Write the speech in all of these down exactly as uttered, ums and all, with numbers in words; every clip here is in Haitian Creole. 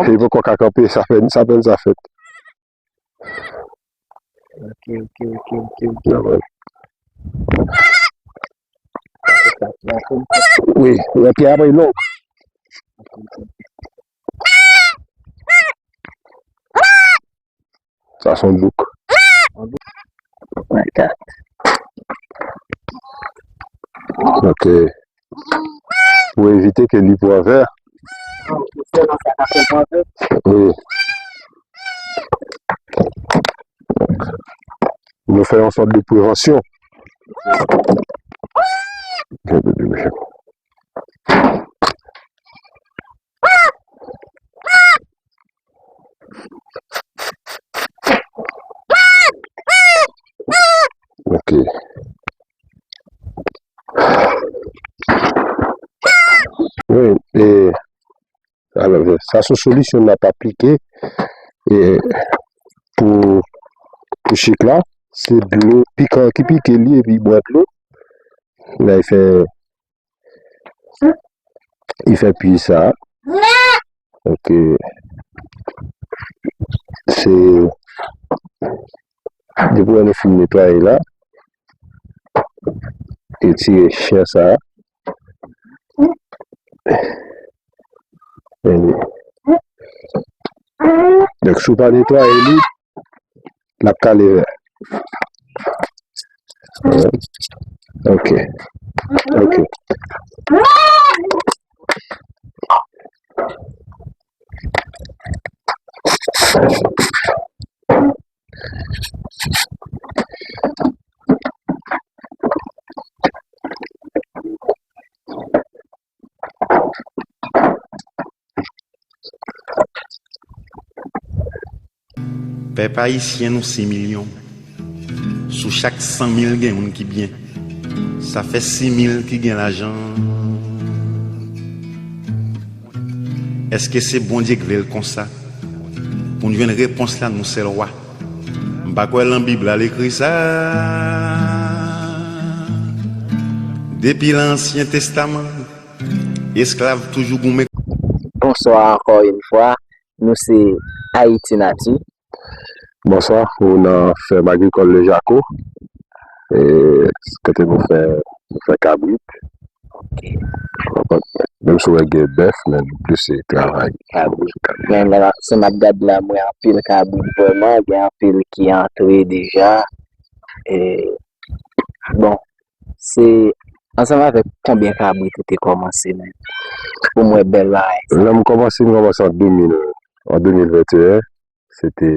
E poko ka kanpe, sa fè, sa fè, sa fèt. Ok, ok, ok, ok, ok. Wi, epi apre non. Sa se yon bouk. Oh my God. Ok. Pou evite ke li pran vè. Wi. Nou fè yon sòt de prevansyon. Ok. Wi, e, alò, sa se yon solisyon n ap aplike, e, pou, pou chik la. Se dlo pikan ki pike li epi bwè dlo. La, li fè Li fè pi sa. Ok. Se depi wè nou fin netwaye la. Retire chen sa. Donk, si w pa netwaye li, l ap kale vè. Ok. Ok. Pèp ayisyen, nou sis milyon. Sou chak san mil, gen youn ki byen. Sa fè sis mil ki gen lajan. Èske se Bondye k vle l konsa? Pou n jwenn repons la, nou sèl wa. M pa kwè lan Bib la l ekri sa. Depi lan Ansyen Testaman, esklav toujou goumen. Bonswa ankò yon fwa. Nou se Ayiti Nati. Bonswa, ou nan fèm agrikòl Le Jaco. E, kote nou fè, nou fè kabrit. Ok. Menm si w wè gen bèf, men nou plis se travay. Kabrit. Men la, si m ap gade la, m wè anpil kabrit vrèman, gen anpil ki antre deja. E, bon, se ansanm avèk konbyen kabrit ou te kòmanse menm? Pou m wè bèl bagay sa. Lè m kòmanse, m kòmanse an de mil, an de mil venteyen. Se te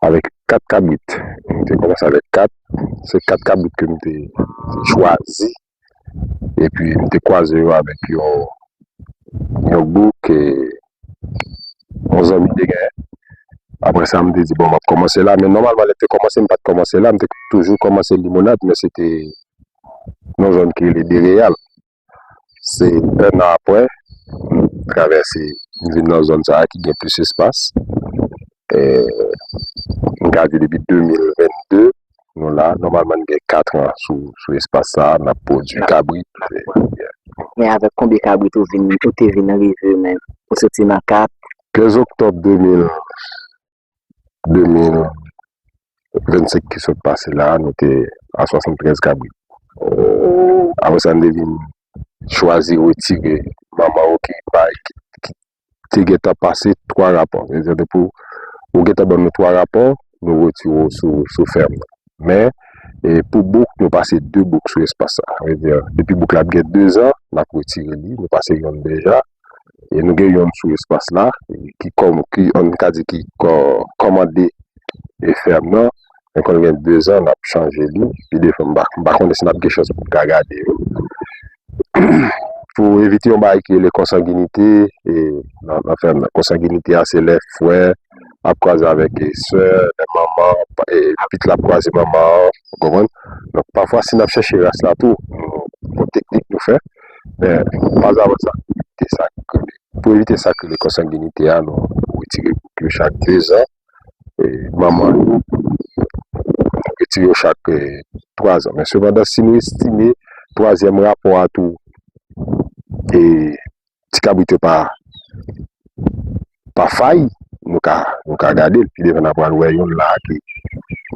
avèk kat kabrit. M te kòmanse avèk kat. Se kat kabrit ke m te chwazi. Epi m te kwaze yo avèk yon, yon bouk, e, yon zanmi te genyen. Apre sa, m te di, bon, m ap kòmanse la. Men nòmalman, lè m te kòmanse, m pa t kòmanse la. M te toujou kòmanse limonad, men se te nan zòn ki rele Dereyal. Se enn an apre, m travèse, m vin nan zòn sa a ki gen plis espas. E, m ka di depi de mil vennde, nou la, nòmalman, n gen kat an sou, sou espas sa a, n ap pwodui kabrit. Men avèk konbyen kabrit ou vin, ou te vin rive menm? Ou soti nan kat? Kenz oktòb de mil, de mil vennsenk ki sot pase la a, nou te a swasanntrèz kabrit. Apre sa, n te vin chwazi retire manman yo ki pa, ki, ki te gentan pase twa rapò. Sa vle di, depi w gentan ban nou twa rapò, nou retire w sou, sou fèm nan. Men, e, pou bouk, nou pase de bouk sou espas sa. Sa vle di, depi bouk la ap gen de zan, n ap retire li, nou pase yonn deja. E nou gen yonn sou espas la, e ki kòm, ki, ann ka di ki kò-, kòmande e fèm nan, men konn gen de zan n ap chanje li, pi devan m pa, m pa konnen si n ap gen chans pou n ka gade yo. Pou evite yon bagay ki rele konsanginite, e nan, nan fèm nan, konsanginite a se lè frè ap kwaze avèk, e, sè, lè manman, e, pitit la ap kwaze manman an, ou konprann? Donk, pafwa, si n ap chèche ras la tou, nou, yon teknik nou fè, men, pazavan sa, pou evite sa k rele, pou evite sa k rele konsanginite a, nou retire bouk yo chak de zan, e, manman yo, nou retire yo chak, e, twa zan. Men sepandan, si nou estime twazyèm rapò a tou, e, ti kabrit yo pa, pa fay, nou ka, nou ka gade l. Pi devan, n a pral wè youn la ki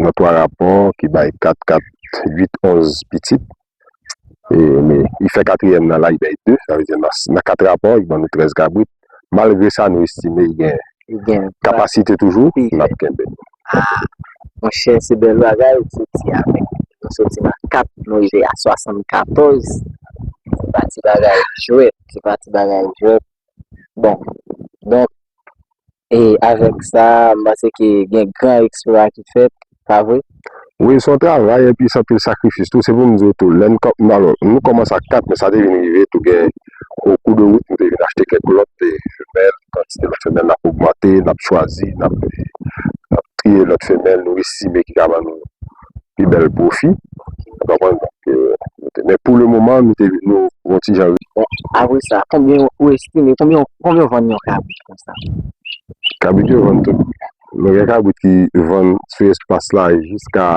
nan twa rapò, ki bay kat, kat, uit, onz pitit. E, men, li fè katriyèm nan la, li bay de, sa vle di nan, nan kat rapò, li ban nou trèz kabrit. Malgre sa, nou estime li gen Li gen kapasite toujou, pi n ap kenbe. Ah, monchè, se bèl bagay, soti avèk, nou soti nan kat, nou rive a swasannkatòz. Se pa ti bagay jwèt, se pa ti bagay jwèt. Bon, donk, e avèk sa, m panse ke gen gran eksplwa ki fèt, pa vre? Wi, se yon travay, epi se anpil sakrifis tou. Se pou m di w tou, lè n kò-, alò, nou kòmanse ak kat, men sa te vin rive tou gen o kou de wout, nou te vin achte kèk lòt, e, femèl, kantite lòt femèl n ap ogmante, n ap chwazi, n ap, n ap triye lòt femèl, nou estime ki ka ban nou pi bèl pwofi. Ou konprann? Donk, e, nou te, men pou le moman, nou te, nou, yon ti jan. Bon, apre sa, konbyen ou estime, konbyen, konbyen w vann yon kabrit konsa? Kabrit yo vann tout. Nou gen kabrit ki vann sou espas la jiska,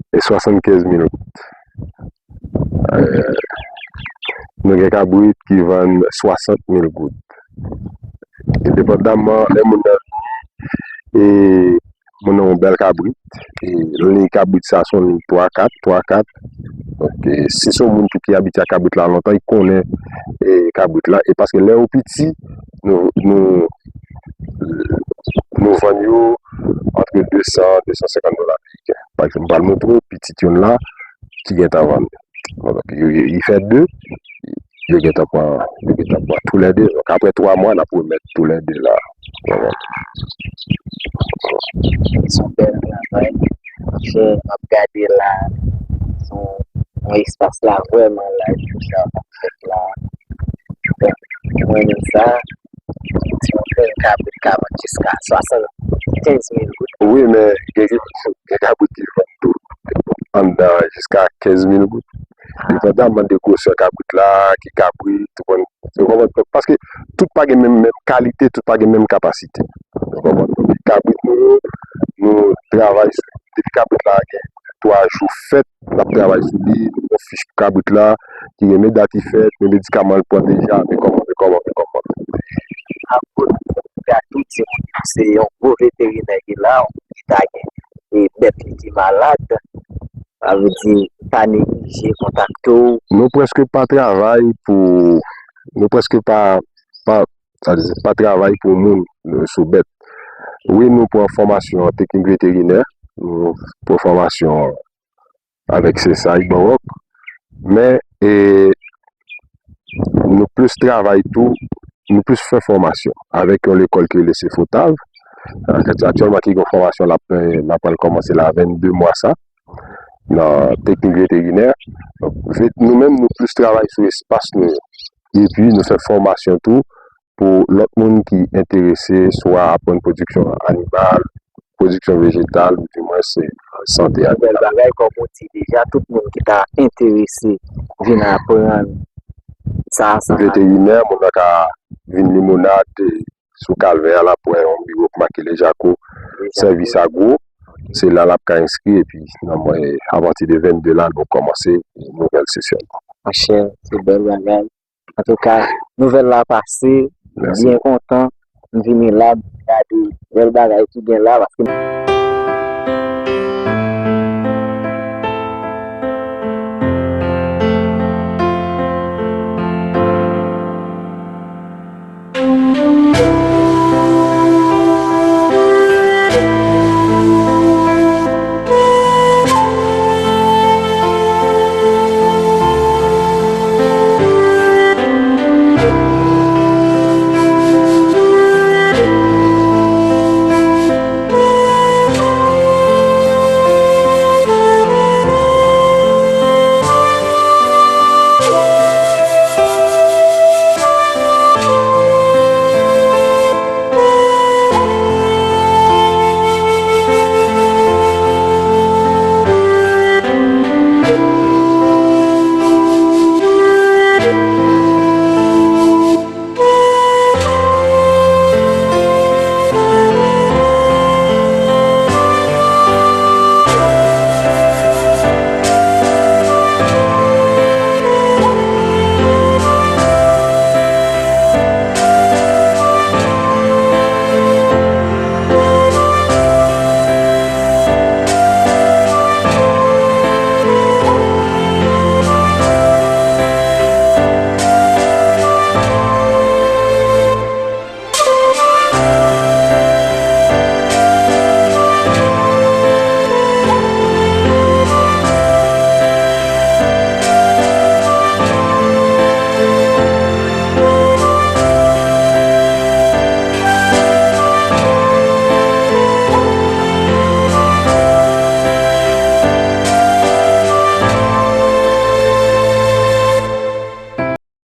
e, swasannkenz mil goud. E, nou gen kabrit ki vann swasant mil goud. Endepandamman, lè moun nan vini, e, moun nan yon bèl kabrit, e, liy kabrit sa se yon liy twa kat, twa kat. Donk, e, si se yon moun tou ki abitye ak kabrit la lontan, li konnen, e, kabrit la. E paske lè yo piti, nou, nou, nou vann yo antre de san, de san senkant dola ameriken. Pa egzanp, m pral montre w pitit youn la ki gentan vann. Bon, donk, yo, yo, li fè de, yo gentan pran, yo gentan pran toulède. Donk, apre twa mwa, n ap remèt toulède la. Se yon bèl travay. Monchè, m ap gade la, se yon, yon espas la vrèman laj, tout sa w ap fèt la. Mwen renmen sa. Ti yon bèl kabrit ka vann jiska swasannkenz mil goud. Wi, men gen, gen, gen kabrit ki vann tou anndan jiska kenz mil goud. Depandaman de gwosè kabrit la, ki kabrit, ou konn, ou konprann? Paske tout pa gen menm, menm kalite, tout pa gen menm kapasite. Ou konprann? Donk, kabrit nou yo, nou travay sou, depi kabrit la gen twa jou fèt, n ap travay sou li, nou gen fich pou kabrit la, ki gen men dat li fèt, men medikaman l pran deja, men kòman, men kòman, men kòman. Apre, nou ka tou di moun se yon gwo veterinè ki la, ki ta gen e bèt li ki malad, sa vle di, pa neglije kontakte w. Nou prèske pa travay pou, nou prèske pa, pa, sa vle di, pa travay pou moun, e, sou bèt. Wi, nou pran fòmasyon an teknik veterinè, nou pran fòmasyon avèk sesay Bawòk, men, e, nou plis travay tou, nou plis fè fòmasyon avèk yon lekòl ki rele Sefotav. Aktyèlman, ki gen yon fòmasyon l ap, e, l ap pral kòmanse la vennde mwa sa, nan teknik veterinè. Donk, vet-, nou menm, nou plis travay sou espas nou yo. Epi, nou fè fòmasyon tou pou lòt moun ki enterese, swa aprann pwodiksyon animal, pwodiksyon vejetal, ou di mwens, e, sante animal. Bèl bagay, kòm ou di deja, tout moun ki ta enterese vin aprann sa, sa. Veterinè, moun nan ka vin Limonad, e, sou Kalvè a, l ap wè yon biwo k make Lejako, Lejako. Sèvis Agwo. Se la l ap ka enskri, epi nan mwen, apati de vennde la, nou kòmanse nouvèl sesyon. Monchè, se bèl bagay. Antouka, nouvèl la pase, byen kontan, m vini la, m gade bèl bagay ki gen la, paske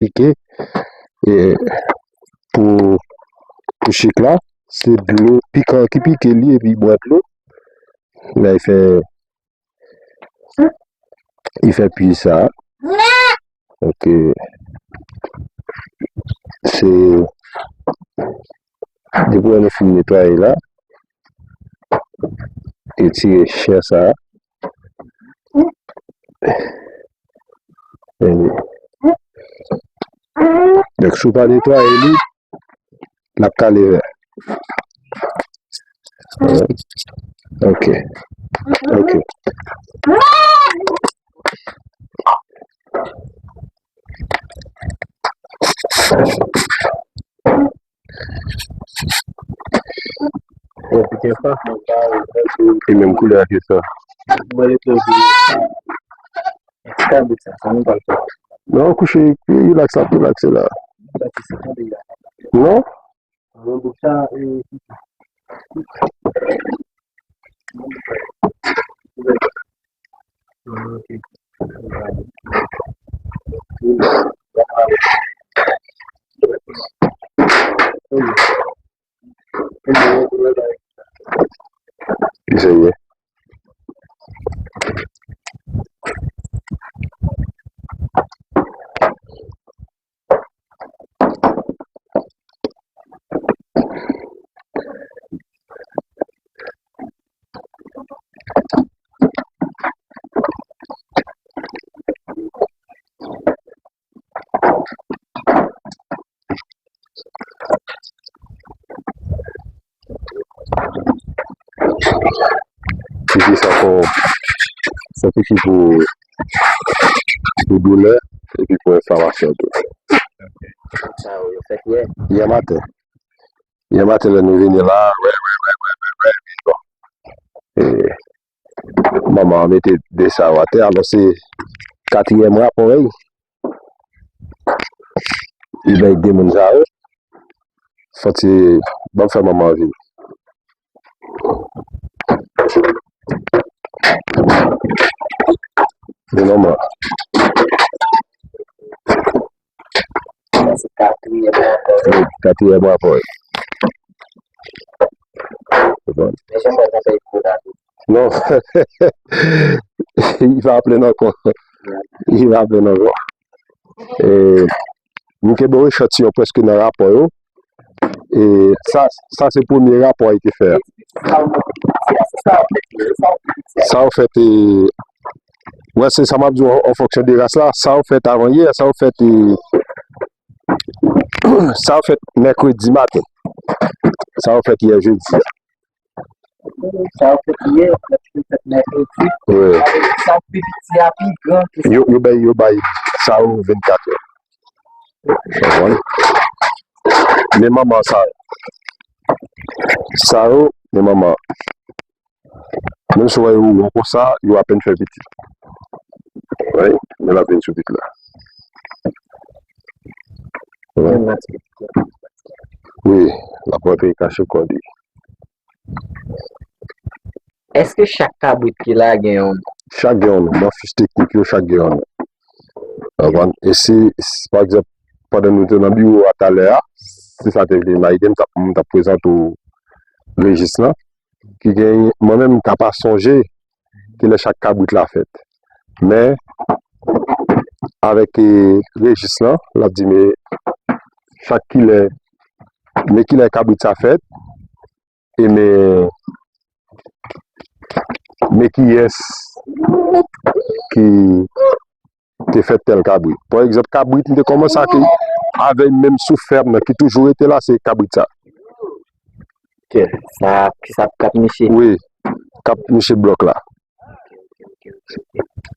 pike, e, pou, pou chik la, se dlo pikan ki pike li epi bwè dlo. Lè l fè, li fè pwi sa. Ok. Se, depi nou fin netwaye la, retire chè sa. Donk, si w pa netwaye li, l ap kale vè. Ok. Ok. Yo, pikin sa. E menm koulè ke sa. Mwen, li te di, kabrit sa, sa nou pral fè. Non, kouche, relax la, relax la. Non? Mwen, bouk sa, e, Ki sa ye? Piki sa fè, se piki pou, pou doulè epi pou enflamasyon tou. Sa yo fèt yè? Yè maten. Yè maten lè nou vini la, wè, wè, wè, wè, wè, wè, bon. E, manman an mete de sa yo atè, alò se katriyèm rapò, wi. Li bay de moun sa yo. Fò ti, ban m fè manman an vini. Vin non, manman. Se katriyèm rapò. Wi, katriyèm rapò. Bon. Men jan mwen nan fè kou la. Non. Li pa plen ankò. Li pa plen ankò. E, nou kenbe echantyon prèske nan rapò yo. E sa, sa se premye rapò a te fè a. Sa yo fèt, e, wè, se sa m ap di w, an fonksyon de ras la. Sa yo fèt avan yè, sa yo fèt, e, sa yo fèt mèkredi maten. Sa yo fèt yè jedi a. Sa yo fèt yè, sa yo fèt mèkredi. Wi. Sa yo pi piti a pi gran ke sa. Yo, yo bay, yo bay sa yo vennkat è. Konprann? Men manman sa yo. Sa yo, men manman. Menm si w wè yo won konsa, yo apèn fè pitit. Wi, men l ap vin sou pitit la. Wi. Wi, l ap rantre kache kò li. Èske chak kabrit ki la gen yon non? Chak gen yon non. Nan fich teknik yo, chak gen yon non. Konprann? E si, si, pa egzanp, pandan nou te nan biwo a talè a, si sa te vin mayde, m t ap, m t ap prezante w rejis lan, ki gen, mwen menm, m ka pa sonje kilè chak kabrit la fèt. Men, avèk, e, rejis lan, l ap di, men, chak kilè, men kilè kabrit sa fèt, e men, men kiyès ki te fè tèl kabrit. Pa egzanp, kabrit m te kòmanse ak, avè menm sou fèm nan ki toujou rete la, se kabrit sa. Ok, sa, ki sa k ap niche? Wi, k ap niche blòk la. Ok, ok, ok, ok.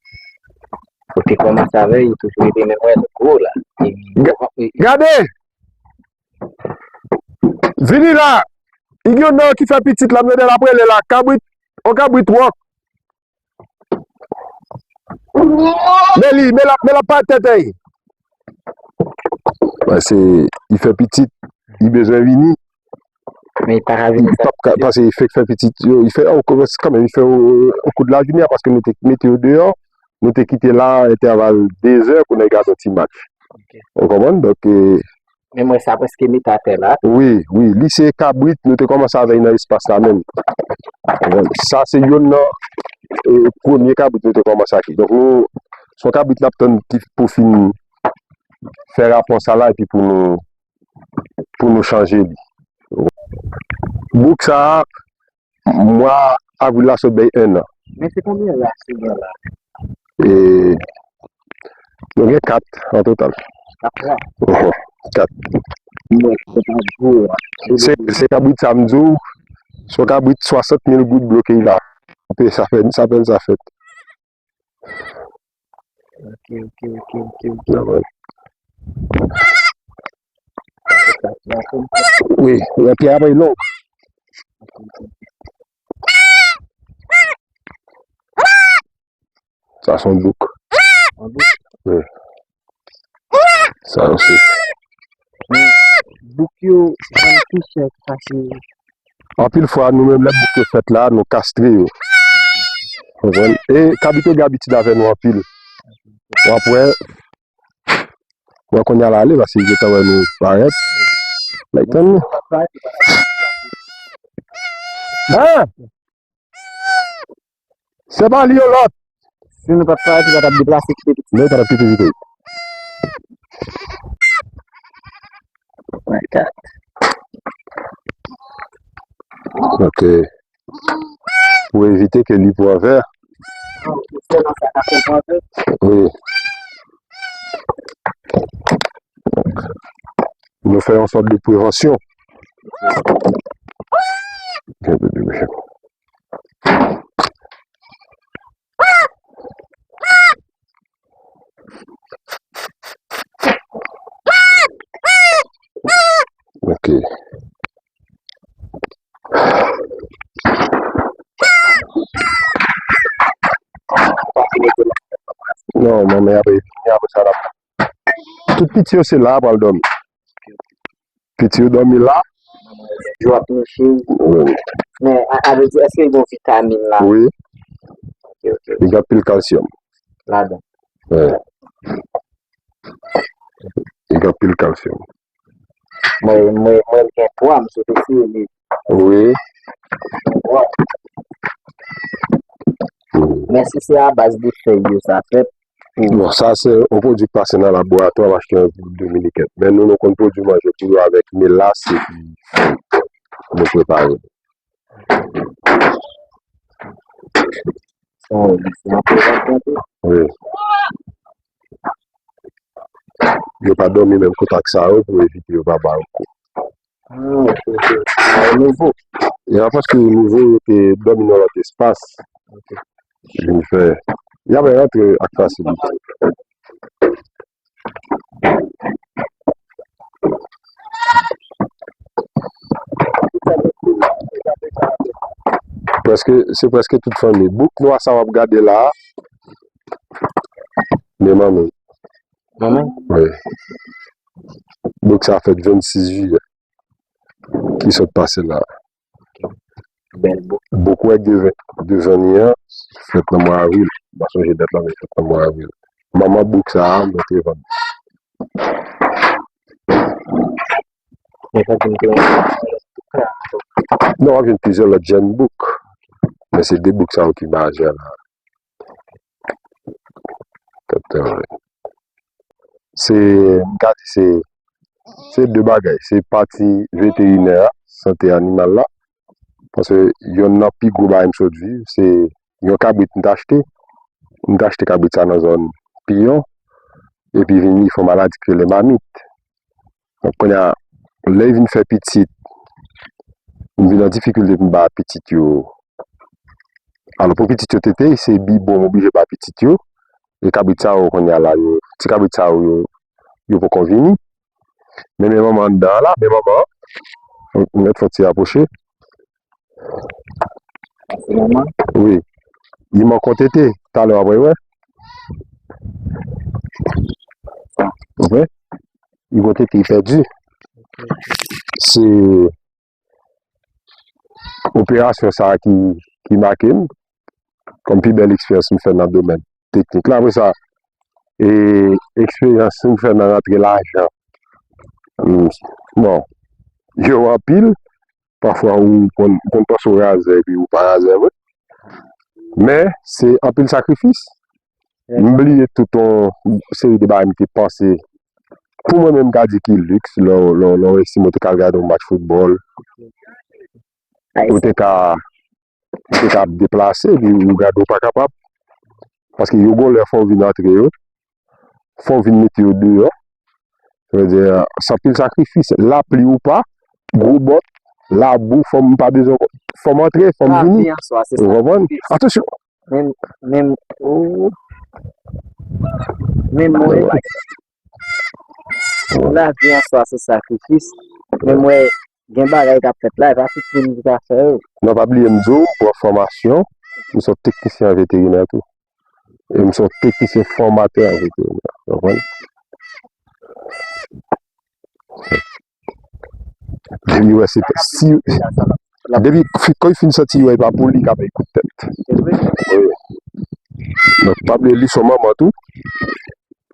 Ou te kòmanse avè l, li toujou rete menm wè l gwo la. E, ga-, e, gade! Vini la! Li gen yon non ki fè pitit la, m tande l ap rele la. Kabrit, on kabrit wòk. Men li, men l ap, men l ap pa tèt, ey. Paske li fè pitit, li bezwen vini. Men li pa ka vini. Li p ap ka, paske li fèk fè pitit, yo, li fè, oh, kanmenm, li fè, oh, on kou de lajounen, paske nou te mete yo deyò, nou te kite la, entèval de zè pou nèg gade yon ti match. Ok. Ou konprann? Donk, e, Men mwen sa prèske met atè la. Wi, wi. Li se kabrit, nou te kòmanse avè l nan espas la menm. Sa se youn nan, e, premye kabrit nou te kòmanse ak li. Donk, nou, se yon kabrit n ap tann ki pou fin fè rapò sa la epi pou nou, pou nou chanje li. Bouk sa a, mwa avril la sot bay enn an. Men se konbyen ras li gen la? E, nou gen kat an total. Kat ras? Kat. Mwen, se pa gwo a. Se, se kabrit sa m di w, se yon kabrit swasant mil goud bloke la. Sa fè, sa fè, sa fèt. Ok, ok, ok, ok, ok. Wi, wè pye a pa long. Sa se yon bouk. Yon bouk? Wi. Sa yo se. Men bouk yo vann pi chè ki pase. Anpil fwa, nou menm, lè bouk yo fèt la, nou kastre yo. Konprann? E kabrit yo gen abitid avè nou anpil. W ap wè, w ap wè kounye a l ale, paske li gentan wè nou parèt. L ap tann nou. Hein? Se pa li yon lòt. Si nou pa t parèt, li pa t ap deplase kite pitit. Men li pa t ap kite kite. My God. Ok. Pou evite ke li pran vè. Wi. Nou fè yon sòt de prevansyon. Ok. Non, manman, apre, apre sa, la. Tout piti yo, se la, pral dòmi. Piti yo dòmi la. Yo ap touche. Wi. Men, a, a vle di, èske l gen vitamin la? Wi. Ok, ok. Li gen anpil kalsyòm. Ladan. Wi. Li gen anpil kalsyòm. Mwen, mwen, mwen gen pwa, m sot eseye li. Wi. Pwa. Mm. Men si se a baz de fèy yo sa fèt, Non, sa se yon pwodui k pase nan laboratwa, m achte yon pou Dominiken. Men nou, nou konn pwodui manje pou yo avèk melas epi nou prepare. Wi. Yo pa dòmi menm kote ak sa yo pou evite yo pa ba yo kou. Ah, ok, ok. Ah, nouvo. Ya, paske nouvo yo te dòmi nan lòt espas. Ok. Vin fè. Y ap rantre ak fasilite. Prèske, se prèske tout fanmi. Bouk nwa sa w ap gade la a, men manman. Manman? Wi. Bouk sa fèt vennsis jiyè ki sot pase la. Bèl bouk. Bouk wè devan, devan li an, fèt nan mwa avril. M pa sonje dat la, men fèt nan mwa avril. Manman bouk sa a, mwen te vann. Men sa ki m te yon bouk la. Non, w ap jwenn plizyè lòt jèn bouk. Men se de bouk sa yo ki maje la. K ap travay. Se, m ka di se, se de bagay. Se pati veterinè a, sante animal la. Paske yonn nan pi gwo bagay m sot viv, se yon kabrit m t achte. M t achte kabrit sa nan zòn Piyon. Epi vin li fè yon maladi ki rele mamit. Donk, kounye a, lè l vin fè pitit, m vin an difikilte pou m ba pitit yo. Alò, pou pitit yo tete, se bibwon m oblije ba pitit yo. E kabrit sa yo, kounye a la, yo, ti kabrit sa yo, yo, yo poko vini. Men, men manman anndan an la, men manman an, m mèt fè ti apwoche. Wi. Li manke yon tete. Talè w ap wè. Ou wè? Li gon tete, li pèdi. Se operasyon sa a ki, ki make m kòm pi bèl eksperyans m fè nan domèn teknik la. Apre sa, e eksperyans m fè nan rantre lajan, m, bon, yo anpil, pafwa ou konn, ou konn panse w razè epi ou pa razè vre. Men, se anpil sakrifis. M bliye tout yon seri de bagay m te panse. Pou mwen menm, m ka di ki liks, lè w, lè w, lè w estime w te ka al gade yon match foutbòl, ou te ka, ou te ka ap deplase, epi ou gade w pa kapab. Paske yo gon lè fò w vin antre yo, fò w vin mete yo deyò. Sa vle di, se anpil sakrifis. Lapli ou pa, gwo bòt, labou, fò m pa bezwen, fò m antre, fò m vini. Lavi an swa, se sa. Ou konprann? Atansyon. Menm, menm, ou, menm mwen, lavi an swa, se sakrifis. Men mwen, gen bagay k ap fèt la, e pa tout moun ki ka fè yo. Non, pa bliye m di w, m pran fòmasyon, m se yon teknisyen an veterinè tou. E m se yon teknisyen fòmatè an veterinè. Ou konprann? Depi wè se pa, si, depi fi, kan l fin santi wè e pa pou li, l ka bay kout tèt. Wi. Donk, pa bliye li se yon manman tou.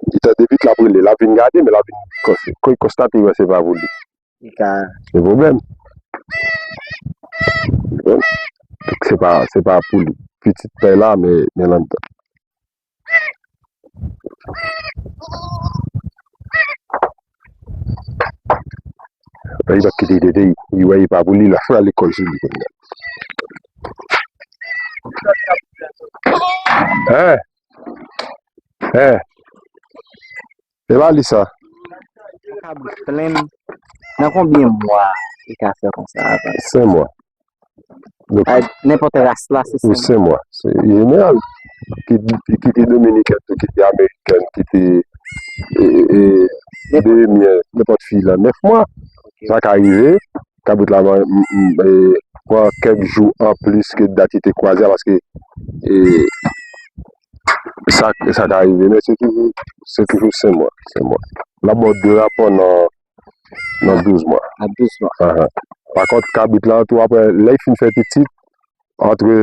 Li tande vit, l ap rele, l ap vin gade, men l ap vin konstate wè se pa pou li. Li ka. Gen pwoblèm. Donk, se pa, se pa pou li. Pitit pè la, men, men l anndan. Li pa kite tete, li wè li pa pou li, l ap pral lekòl sou li kounye a. Hein? Hein? E pa li sa. Yon kabrit plenn, nan konbyen mwa li ka fè konsa, apa? Senk mwa. Donk, a, nenpòt ras la, se senk mwa. Senk mwa. Se jeneral. Ki, ki te dominikèn, ki te amerikèn, ki te, e, e, e, de mye, nenpòt fi la, nèf mwa. Sa ka rive, kabrit la, m, m, m, e, pran kèk jou anplis ke dat li te kwaze a, paske, e, sa, sa ka rive, men se toujou, se toujou senk mwa, senk mwa. L ap ba w de rapò nan, nan douz mwa. Nan douz mwa. Ahan. Pa kont, kabrit la tou, apre, lè l fin fè pitit, antre,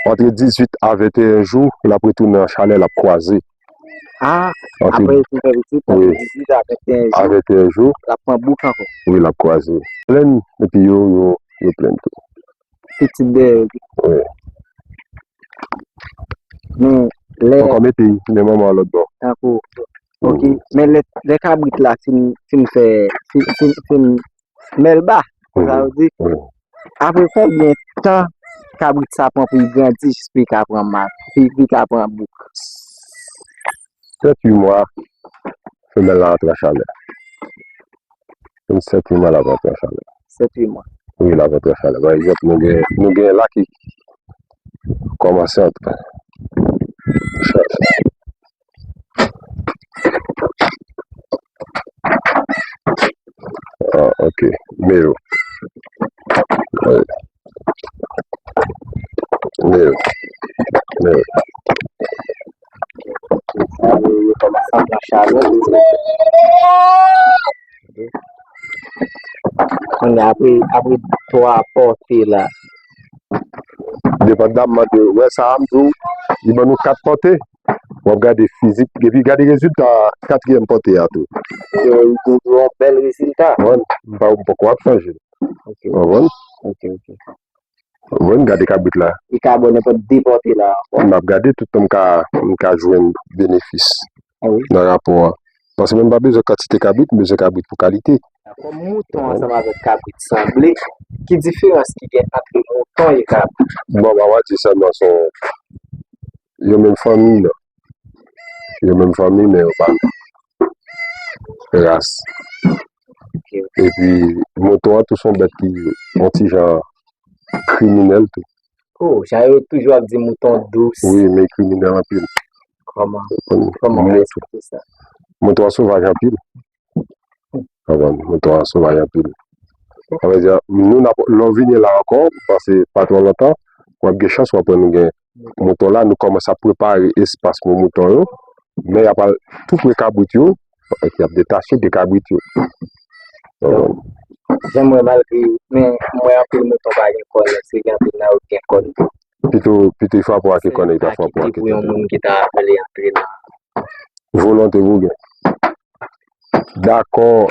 antre dizuit a venteyen jou, l ap retounen an chalè, l ap kwaze. A, antre, apre l fin fè pitit, antre dizuit a venteyen jou, a venteyen jou, l ap pran bouk ankò. Wi, l ap kwaze. Plenn, epi yo, yo, yo plenn tou. Pitit dèyè yo. Wi. Men lè. Ankò mete men manman an lòt bò. Tankou. Ok. Men lè, lè kabrit la fin, fin fè, fin, fin, fin mèlba, sa vle di, apre konbyen tan kabrit sa pran pou l grandi jis pou l ka pran mak, pou l, pou l ka pran bouk? Sèt uit mwa, femèl la antre an chalè. Sèt uit mwa l ap antre an chalè. Sèt uit mwa. Wi, l ap antre an chalè. Pa egzanp, nou gen, nou gen la ki kòmanse antre an chalè. Ah, ok. Male. Wi. Male. Male. Yo kòmanse ap pran chalè. Kounye a, apre, apre twa pòte la. Depandaman de, wè sa a, m di w, li ban nou kat pòte. W ap gade fizik, epi gade rezilta katriyèm pòte a tou. Yo, yo, yo, yon bèl rezilta. Konprann? M pa, m poko ap chanje. Ok. Konprann? Ok, ok. Konprann? Gade kabrit la. Li ka ba w nenpòt de pòte la ankò. M ap gade tout tan m ka, m ka jwenn benefis. Ah wi. Nan rapò a. Paske mwen m pa bezwen kantite kabrit, m bezwen kabrit pou kalite. Kòm mouton ansanm avèk kabrit sanble, ki diferans ki gen ant mouton e kabrit? Bon, m ap di sèlman se yon, yo menm fanmi, non. Yo menm fanmi, men yo pa menm ras. Ok. Epi, mouton an tou se yon bèt ki yon ti jan kriminèl tou. Oh, jan yo toujou ap di mouton dous. Wi, men kriminèl anpil. Kòman, kòman w ka eksplike sa? Mouton an sovaj anpil. Konprann? Mouton an sovaj anpil. Sa vle di, nou n ap, lè w vini la ankò, m panse pa twò lontan, w ap gen chans w ap wè nou gen mouton la, nou kòmanse ap prepare espas pou mouton yo, men y ap al tou pre kabrit yo, y ap detache de kabrit yo. Donk, jan m wè malgre, men m wè anpil mouton pa gen kòn, se gen anpil nan yo ki gen kòn tou. Pito, pito, il faut avoir que connaît, il faut avoir que pou yon moun ki ta vle antre nan volonte pou gen. Dakò,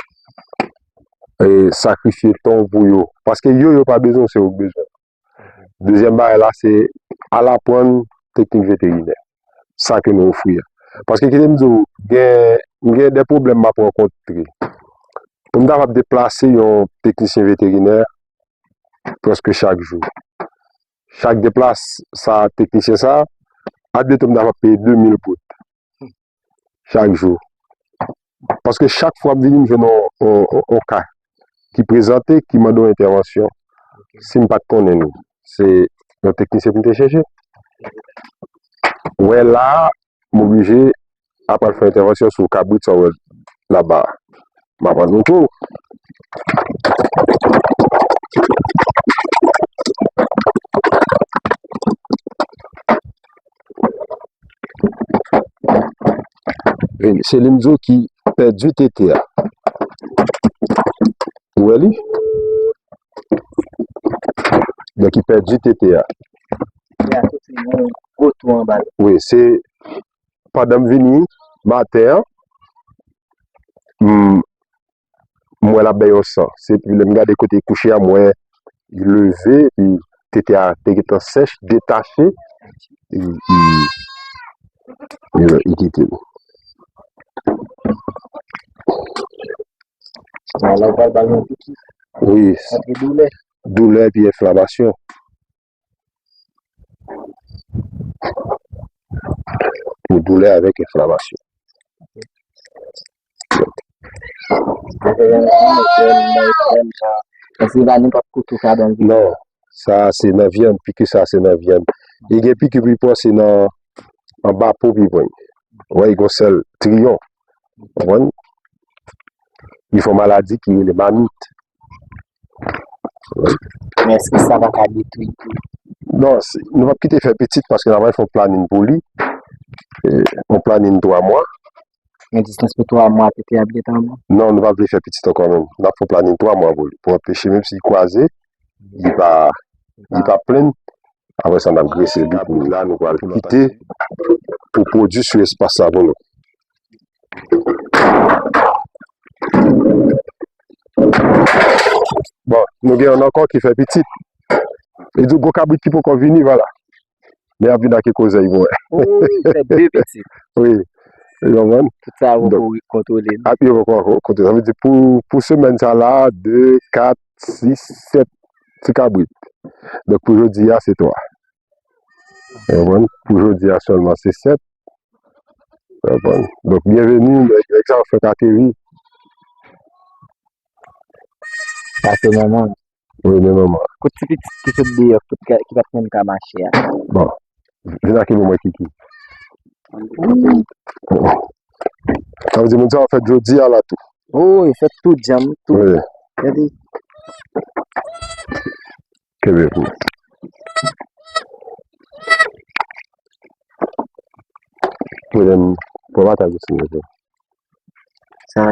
e, sakrifye tan pou yo. Paske yo, yo pa bezwen, se ou k bezwen. Dezyèm bagay la, se al aprann teknik veterinè. Sa ke nou ofri a. Paske kite m di w, gen, gen de pwoblèm m ap rankontre. Pou m ta kapab deplase yon teknisyen veterinè prèske chak jou. Chak deplase sa teknisyen sa, admeton m ta kapab peye de mil goud chak jou. Paske chak fwa m vini, m jwenn yon, yon, yon, yon ka ki prezante, ki mande yon entèvansyon. Si m pa t konnen li, se yon teknisyen pou m te chèche. Wè la, m oblije ap al fè entèvansyon sou kabrit sa w wè laba a. M ap al montre w. Vini, se li m di w ki pèdi tete a. Ou wè li? Donk, li pèdi tete a. Li a soti yon gwo twou anba l. Wi, se pandan m vini maten an, m, m wè l ap bay yon san. Se epi lè m gade kote l kouche a, m wè li leve, epi tete a te gentan sèch, detache, e, e, e, li kite l. Sa la, ou pral ba l yon piki. Wi, Antre doulè. Doulè epi enflamasyon. Pou doulè avèk enflamasyon. Èske li pa nenpòt kote ou ka ba l? Non, sa se nan vyann, piki sa se nan vyann. E gen piki pi pran se nan anba po pi pran. Ou wè, li gon sèl triyon. Ou konprann? Li fè yon maladi ki rele mamit. Men èske sa pa ka detwi tou? Non, se- nou p ap kite fè pitit paske n ap fè yon planin pou li. E, yon planin twa mwa. Yon distans pou twa mwa, tete ap gentan bon. Non, nou pa vle fè pitit ankò menm. N ap fè yon planin twa mwa pou li. Pou anpeche, menm si l kwaze, li pa, li pa plenn. Apre sa, n ap grese li pou la, nou pral kite pou pwodui sou espas la pou nou. Bon, nou gen yon ankò ki fè pitit. E di gwo kabrit ki poko vini, vwala. Men ap vin ak kozèy pou wè. Wi, fè de pitit. Wi. Ou konprann? Tout sa yo poko kontwole. Ap yo poko kontwole. Sa vle di pou, pou semèn sa la, de, kat, sis, sèt ti kabrit. Donk pou jodi a, se twa. Ou konprann? Pou jodi a sèlman, se sèt. Ou konprann? Donk, byenveni, nèg, nèg sa yo fèk ateri. Sa se manman. Wi, men manman. Kot ti pitit ki sot deyò, ki pa t menm ka mache a. Bon, vin ak mwen, Kiki. Sa vle di, moun sa yo fèt jodi a la tou. Oh, yo fèt tou djanm, tou. Wi. Gade. Kenbe pou. Wi, men, pou mataj osi, men. Sa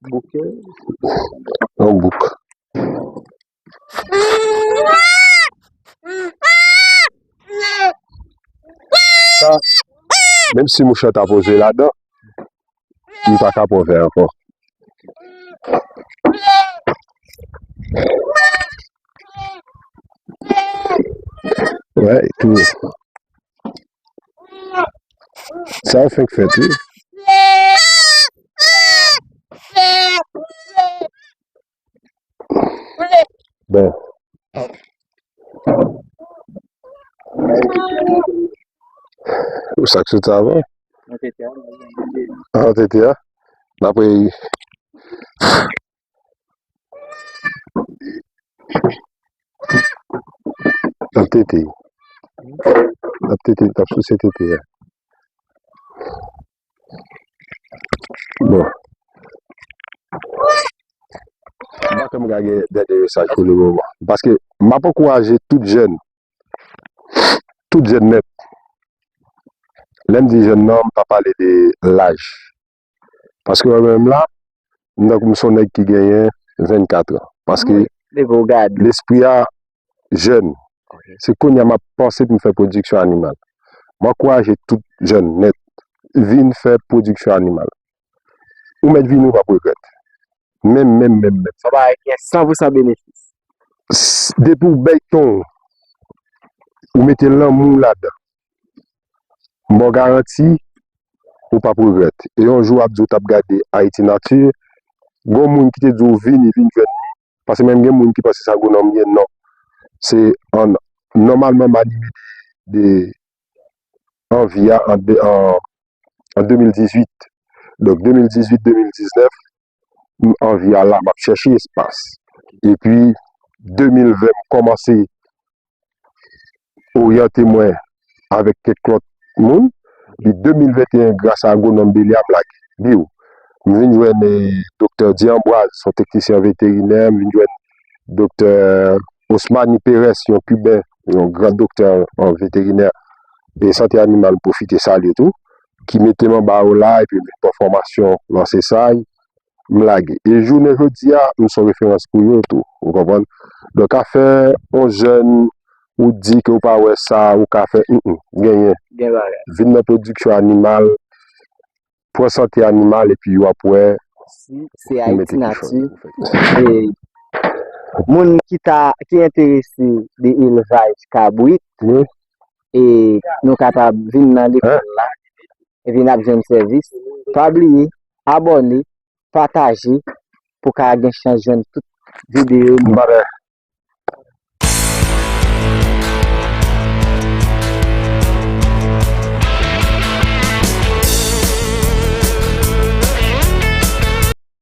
bouke. Yon bouk. Sa, menm si mouch la ta poze ladan, li pa ka pran vè ankò. Wè, tou. Sa yo fenk fèt, wi. Bon. Ou sa k soti avan? Ah, tete a. N ap Ap tete. Ap tete, ap souse tete a. Bon. M pa kwè m ka gen dènye mesaj pou le moman. Paske m ap ankouraje tout jèn, tout jèn nèt. Lè m di jèn nan, m pa pale de laj. Paske mwen menm la, m tankou m se yon nèg ki genyen vennkat an. Paske lespri a jèn. Se kounye a m ap panse pou m fè pwodiksyon animal. M ankouraje tout jèn nèt, vin fè pwodiksyon animal. Ou mèt vini, ou p ap regrèt. Menm, menm, menm, menm. Sa bagay gen san pou san benefis. Depi w bèy ton, ou mete lanmou w ladan, m ba w garanti, ou p ap regrèt. E yon jou w ap di w t ap gade Ayiti Nati, gon moun ki te di w vini, vin jwenn li, paske menm gen moun ki panse se agwonòm li ye, non. Se an, nòmalman, m anime de, de anvi a an, de, an, an de mil dizuit. Donk, de mil dizuit, de mil diznèf, m anvi a la, m ap chèche espas. Epi, de mil ven, m kòmanse oryante mwen avèk kèk lòt moun. Epi de mil venteyen, gras a agwonòm Belia, m lage. Biw. M vin jwenn, eh, doktè Di Ambwaz, yon teknisyen veterinè, m vin jwenn doktè Osmani Perez, yon kiben, yon gran doktè an veterinè e sante animal, m pwofite salye tou, ki mete m anba yo la, epi m vin pran fòmasyon nan Sesay, m lage. E jounen jodi a, m se yon referans pou yo tou, ou konprann? Donk, afè yon jèn ou di ke ou pa wè sa, ou ka fè, mm, mm, genyen. Gen bagay. Vin nan pwodiksyon animal, pran sante animal, epi w ap wè. Si se Ayiti Nati, e moun ki ta, ki enterese de elvaj kabrit, e nou kapab vin nan lekòl la, epi n ap jwenn sèvis. Pa bliye, abòne, pataje, pou ka gen chans jwenn tout videyo nou. M pa ta,